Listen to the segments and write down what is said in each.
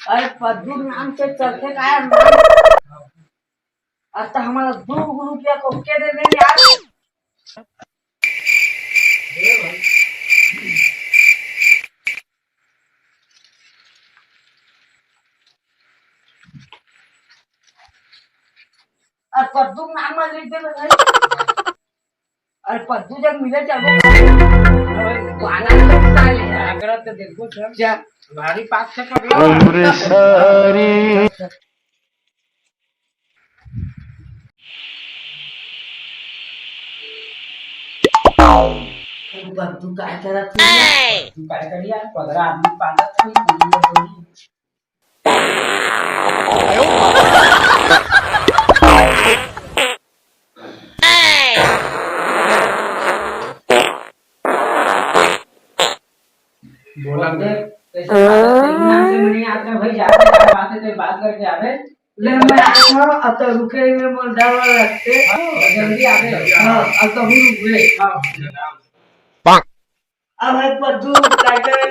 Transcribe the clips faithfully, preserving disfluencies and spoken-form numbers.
अरे पद्दू नाम से चलथे का यार नाम? अब तो हमारा दू रुपया को के दे देंगे यार। अब पद्दू नाम में लिख दे भाई। अरे पद्दू जब मिले चलो। गाना तो साले आगरा तो देखो सर। क्या? भारी पास से पकड़ो। पद्दू काय करत हे? तू काय करिया? पगला आदमी पालत हे, पूरी में थोड़ी। बोला बे। कैसे बात है? तेरी नाम से मनी आता है भाई, जाते हैं, बात है, तेरे बात करके आवे। ले मैं आता हूँ, अब तो रुके ही में मोर डर लगते। हाँ, जल्दी आवे। हाँ, अब तो हम रुक गए। हाँ। अब है पद्दू, काय करे?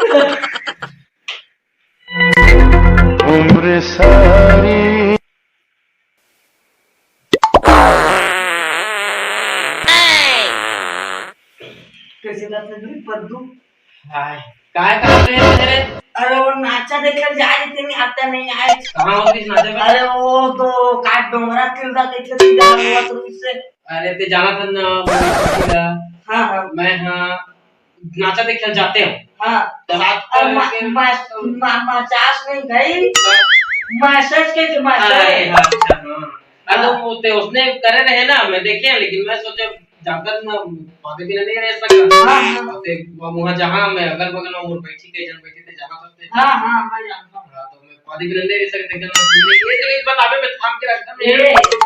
कैसे करत हे पद्दू? हाय, काय करत हे तेरे? अरे वो नाचा देखे जा रही थी, नहीं आता नहीं आए। कहाँ हो किस नाचे पे? अरे वो तो काट डोंगरा तिलदा देखे थी, जान हुआ तो उससे। अरे ते जाना था ना, वो हाँ, हाँ। मैं हाँ, नाचा देखे जाते हो। हाँ। तो रात को और मा-, लेकिन मा-, मा-, माचास नहीं गई, मैसेज के तो मैसेज। अरे, हाँ, अच्छा, हाँ। अरे, हाँ। वो ते उसने करे रहे ना, मैं देखे, लेकिन मैं सोचे, जाकर ना, पादे बिना नहीं रह सकता। हाँ, हाँ। ते, वो वहाँ जहाँ मैं अगल बगल में और बैठी, कई जन बैठे थे, जहाँ तक थे। हाँ, हाँ, मैं जानता हूँ। हाँ, तो मैं पादे बिना नहीं रह सकते, क्या नाम है? ये तो एक बतावे, मैं थाम के रखता, मैं ए।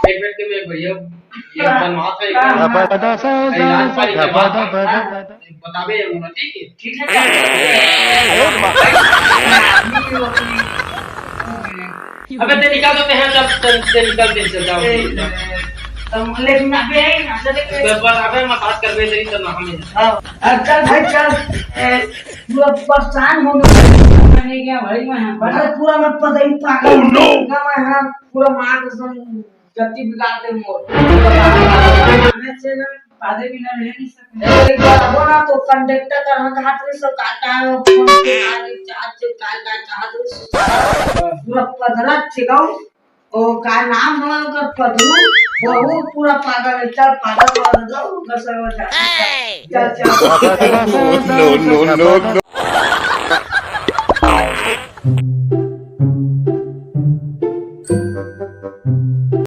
बैठ बैठ के मैं बढ़िया, ये हाँ। बनवा था, एक हाँ, हाँ। इलाज पानी करवा था। हाँ। बताबे ये बोला, ठीक है? ठीक है, क्या? अबे ते निकाल देते हैं, जब ते, ते निकाल के चल जाओ। ए, तब लेकिन अबे है ना, चले गए। बस, बस, अबे मसाज कर दे, तेरी तो ना हमें। हाँ, अब चल भाई, चल। ए, पूरा परेशान हो गया। नहीं गया भाई, मैं यहाँ पर। अरे, पूरा मत पता ही पागल। Oh, no! मैं यहाँ पूरा मार कसम गति बिगाड़ दे मोर। हमें से ना पादे बिना रह नहीं सकते। एक बार आबो ना तो कंडक्टर का रंग हाथ में सब काटा है, फोन पे आ रही, चार्ज से काय काय चाहत रही, पूरा पधरा छिगाऊ। ओ का नाम है ओकर पधरू, वो पूरा पागल है, चल पागल कर दो, ओकर सर्वर जा। चल, चल। No, no, no, no।